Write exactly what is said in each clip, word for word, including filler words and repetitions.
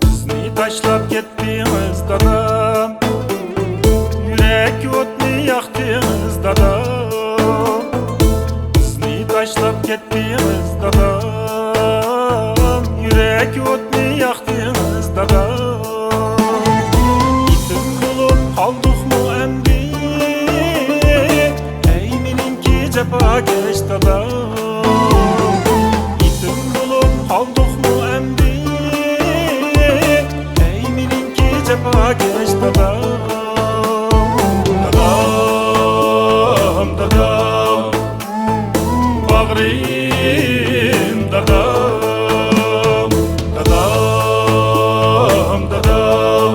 بىزنى تاشلاپ كەتتىڭىز دادام، يۈرەك ئوتنى ياقتىڭىز دادام. بىزنى تاشلاپ كەتتىڭىز دادام، يۈرەك ئوتنى ياقتىڭىز دادام. يېتىم بولۇپ قالدۇقمۇ ئەمدى؟ ئەي مېنىڭكى جاپاكەش دادام، يېتىم بولۇپ قالدۇقمۇ ئەمدى؟ ئەي مېنىڭكى جاپاكەش دادام. دادام، دادام، باغرىم دادام، دادام، دادام،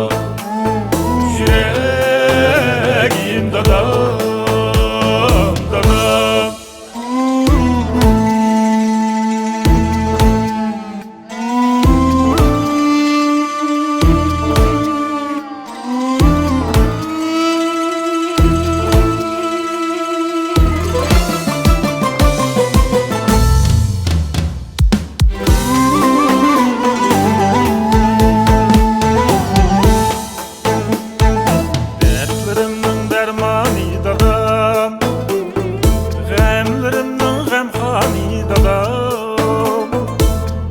يۈرەگىم دادام، دادام. دەردلىرىمنىڭ دەرمانى دادام، غەملىرىمنىڭ غەمخانى دادام،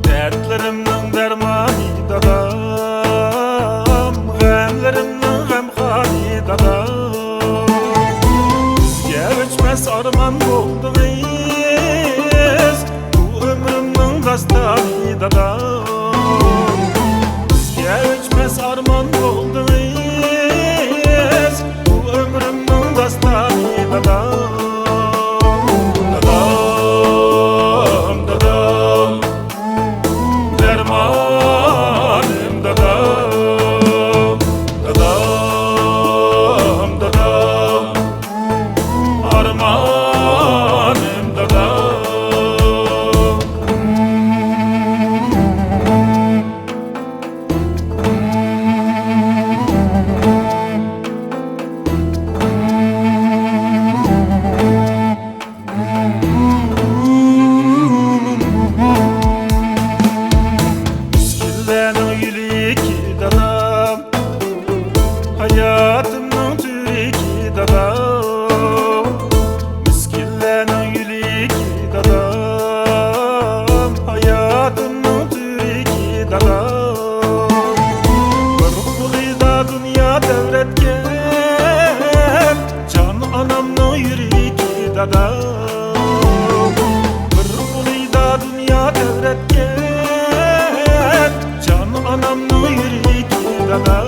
دەردلىرىمنىڭ دەرمانى دادام، غەملىرىمنىڭ غەمخانى دادام. بىزگە ئۆچمەس ئارمان بولدىڭىز، بۇ ئۆمرۈمنىڭ داستانى دادام. بىزگە ئۆچمەس ئارمان بولدىڭىز، بۇ ئۆمرۈمنىڭ داستانى دادام. دادام، دادام، دەرمانىم دادام. دادام، دادام، ئارمانىم دادام، مىسكىنلەرنىڭ يۈرىكى دادام، ھاياتىمنىڭ تۈۋرۈكى دادام، مىسكىنلەرنىڭ يۈرىكى دادام، ھاياتىمنىڭ تۈۋرۈكى دادام. بىر قولىدا دۇنيا تەۋرەتكەن جان ئانامنىڭ يۈرىكى دادام. بىر قولىدا دۇنيا تەۋرەتكەن جان ئانامنىڭ يۈرىكى دادا.